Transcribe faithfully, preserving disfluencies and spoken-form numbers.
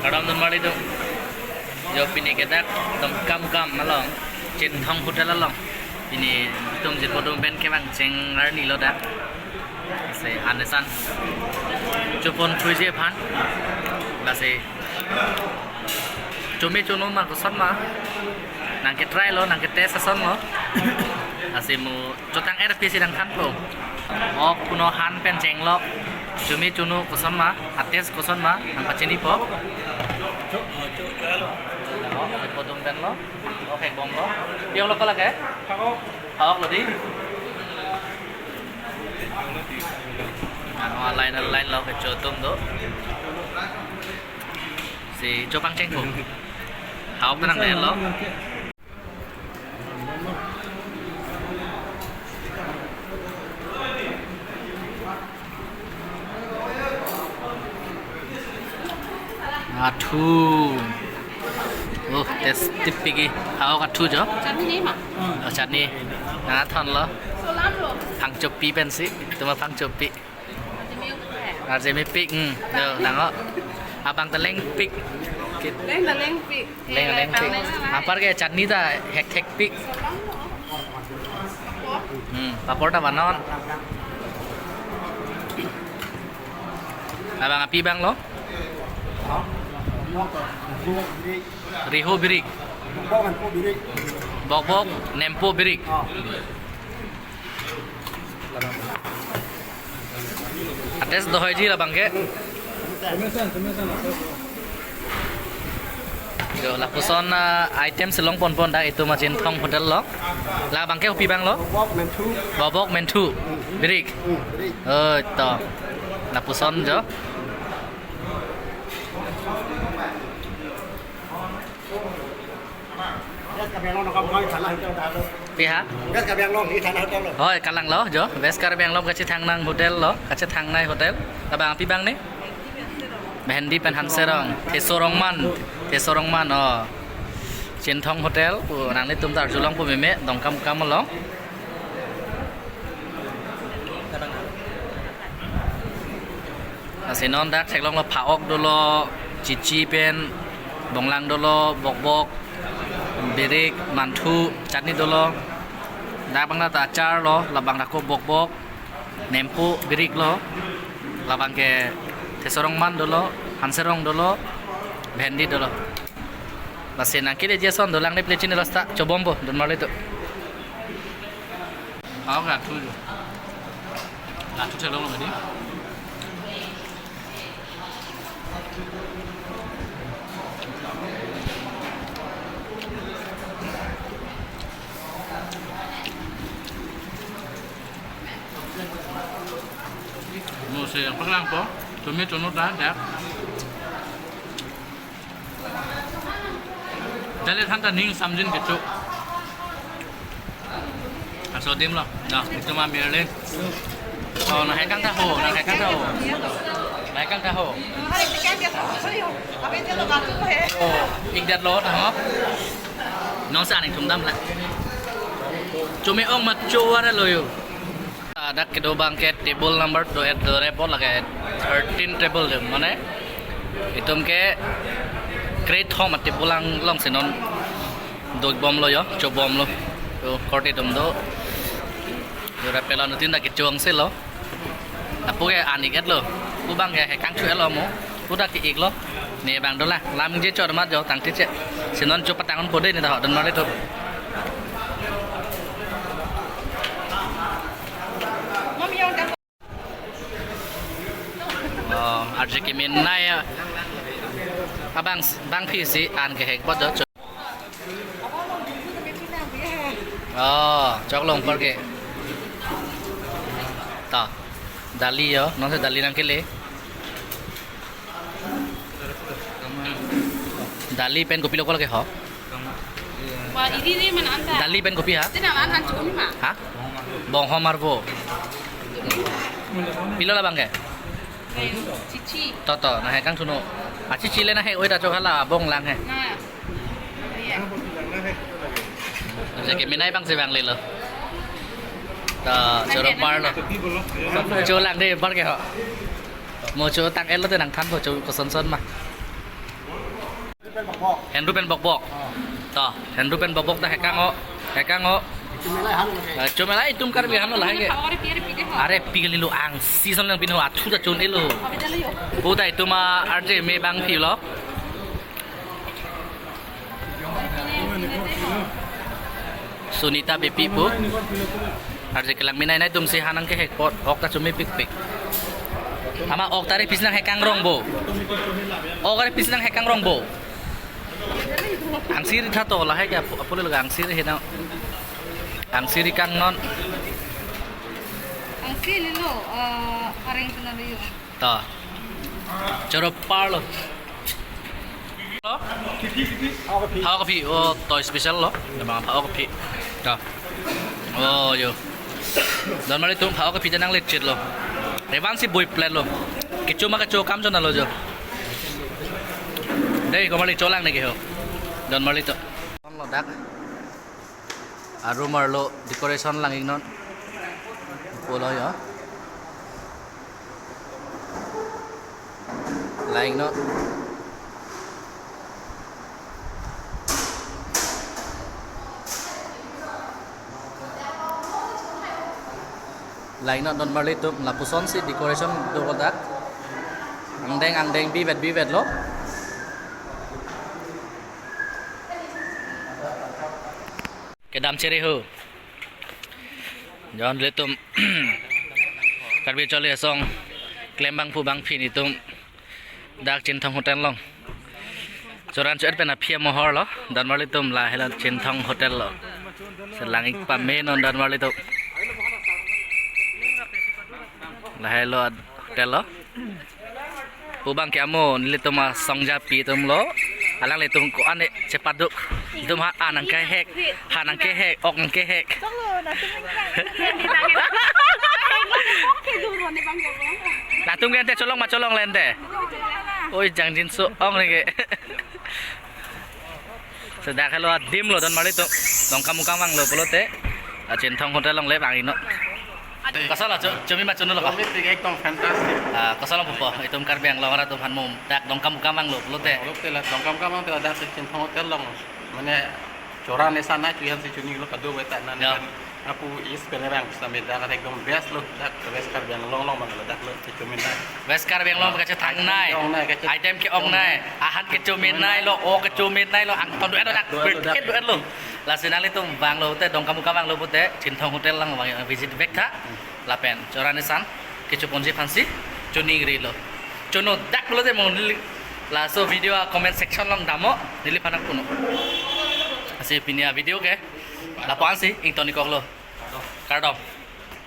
Kardom donmarli atum. Jo pini ke dak Dongkamukam along, Chinthong Hotel along. Pini itum jirpo atum pen kevang cheng arni lo dak. Lasi an esan chopon thuji aphan. Lasi chome chono ma koson ma. Nangke try lo, nangke test ason lo. Lasi mo chotang er pisi nangthanpo. Ok kuno han pen chenglo. Chome chono koson ma, a-taste koson ma, nangpachinipo. Cho, cho, cho lo. Ipodum pen lo. Ok, bom lo. Piong lo ko lake? Hawok lo di. Ano line line lo kecho atum do. Si chopang chengpo. Hawok nang lo. Athu. Oh, tasty pik ke. Hawok athu jo. Chutney ne ma? Oh, chutney. Nangthon lo. Solam lo. Phangchopi pensi. Tuma phangchopi. Arje mepik, hmm, do, lang ho. Abang ta lengpik. Leng ta lengpik. Leng, lengpik. Apar ke chutney ta hekthek pik. Hmm, papor ta banon. Abang api abang lo. Riho birik. Bokbok nempo birik. A-taste dohoiji labang ke. Jo, lapuson, ah, item si longponpon dak itum Chinthong Hotel lo. Labang ke kopi abang lo? Bokbok menthu. Bokbok menthu. Birik. Hmm, birik. Oh, to. Lapuson jo. Pi ha? West Karbi Anglong, ini Thana Hotel lo. Hoi, kalang lo jo. West Karbi Anglong kachethang nang hotel lo, kachethang nai hotel. Labang api abang ne? Mehendi pen Hanserong, Thesorongman, Thesorongman, oh. Chinthong Hotel, oh, nanglitum ta arjulongpo meme, Dongkamukam along. Lasi non dak theklonglo, phaok dolo, chichi pen, bonglang dolo, bokbok, birik, manthu, chutney dolo. Dak abang ta achar lo, labang dak ko bokbok, nempo birik lo, labang ke Thesorongman dolo, Hanserong dolo, bhendi dolo. Lasi nangkeleji ason dolang de plate chini lo seta, chobompo, donmarli atum. Hawok athu jo. Athu theklonglo di. Mo se yang paklangpo, chome chono ta dak. Dali than ta ning samjin kecho. Aso adim lo. Na, itum amirlin. Oh, nanghekang ta ho, nanghekang ta ho. Nanghekang ta ho. Oh, ik det lo ta ho. Non sa ning thum dam la. Chome ong ma cho wara lo yo. Ah, dak kedo abang ke table number do et do report lake thirteen table de, mane itum ke kre-thom a-table along si non dojbomlo jo, chobomlo. To korte atum do. Jora pelon tin dak kechong si lo. Apu ke an ik et lo. Pu abang ke hekang chu et lo mo. Pu dak ke ik lo. Ne abang dolang. Lam je chor mat jo tangte che. Si non cho patang unpo de ne ta ho donmarli atum. Oh, arje kemenei abang, bang pisi an kehek bot jo. Oh, chok long apor ke. Ta. Dali jo, non si dali nangkele. Dali pen kopi lo ko lake ho? Wah, ini nih mana anta? Dali pen kopi ha? Tina mana anta chun ma? Ha? Bonghom arvo. Pilo labang ke? Chichi. To to, nanghekang thuno. A chichi le nanghe oi ta chok hala bonglang he. Nah. Iya. Aja kemenei abang si vanglelo. To, choro apor lo. Cholang de apor ke ho. Mo cho tang et lo te nangthanpo cho kosonson ma. Hendru pen bokbok. To, hendru pen bokbok ta hekang o. Hekang o. Chomela itum Karbi ahan lo lahai ke. Are pi kalilo, angsi ason lang pinho, athu ta chun-elo. Pu ta itum a R J me bang pilo. Sunita Beypi pu. Arje kelang minai nai atum si han nangkehek apot ok ta chomepikpik. Ama ok ta are pisi nanghekang rong bo. Ok ta are pisi nanghekang rong bo. Angsi ri tha to lahai ke apu-, apule lo angsi ri hena. Angsi ri kangnon. Angsi lilo, eh, areng tuna lo yo. To. Choro parlo. Lo? Pha-ok aphi. Oh, to special lo. Namang pha-ok aphi. To. Oh, yo. Don marli atum pha-ok aphi ta nangle chet lo. Revan si bui plate lo. Kecho ma kecho kam chon lo jo. Dei, ko marli cholang ne ke ho. Don marli atum. Lo dak. Arum arlo decoration lang-iknon. Pulo yo. Lang-iknon. Lang-iknon don marli atum, lapuson si decoration do kodak. Angdeng angdeng bivet bivet lo. Kedam chere ho. Jon nelitum Karbi Chole Asong klembangpo bangphi nelitum dak Chinthong Hotel along. Choran cho-et pen aphi amohor lo. Don marli atum, lahelo Chinthong Hotel lo. Selang-ik pame non don marli atum. Lahelo hotel lo. Pu abang ke amo nelitum asongjapi atum lo. Alanglitum ko-an chepaduk. Itum ha, ha nangkehek, ha nangkehek, ok nangkehek. Latum ke ante cholong ma cholong le ante. Oi, jangjinso ong ne ke. Sedak helo adim lo don marli atum. Dongkamukam vanglo pulote. A Chinthong Hotel along le vang-iknon. Koson lo, cho-, chomi ma chono lo ka? Chomepik, ekdom fantastic. Ah, koson lo pupo, itum Karbi Anglong arat atum aphan mo dak Dongkamukam vanglo pulote. Pulote la Dongkamukam vang te la dak si Chinthong Hotel along. Mane choran esan nai chuyan si chuni lo kado beta nan. Ya. Kan apu is pen vang sampai dak ekdom best lo, dak West Karbi Anglong along vanglo dak lo si chomi nai. West Karbi Anglong kachethangnai. Item ke-ong nai, kachethangnai. Item ke-ong nai. Ahan kechomi nai lo, ok kechomi nai lo, angton do-et lo dak, do-et lo dak. Ket do-et lo. Lasi nanglitum vanglo te, Dongkamukam vanglo pute, Chinthong Hotel along vang visit vek tha. Lapen choran esan kechoponji aphansi choningri lo. Chono dak pulote mo neli laso video a comment section along damnon, neliphan nangpunon. Lasi pini a video ke lapu-an si ington-ikkoklo. Kardom.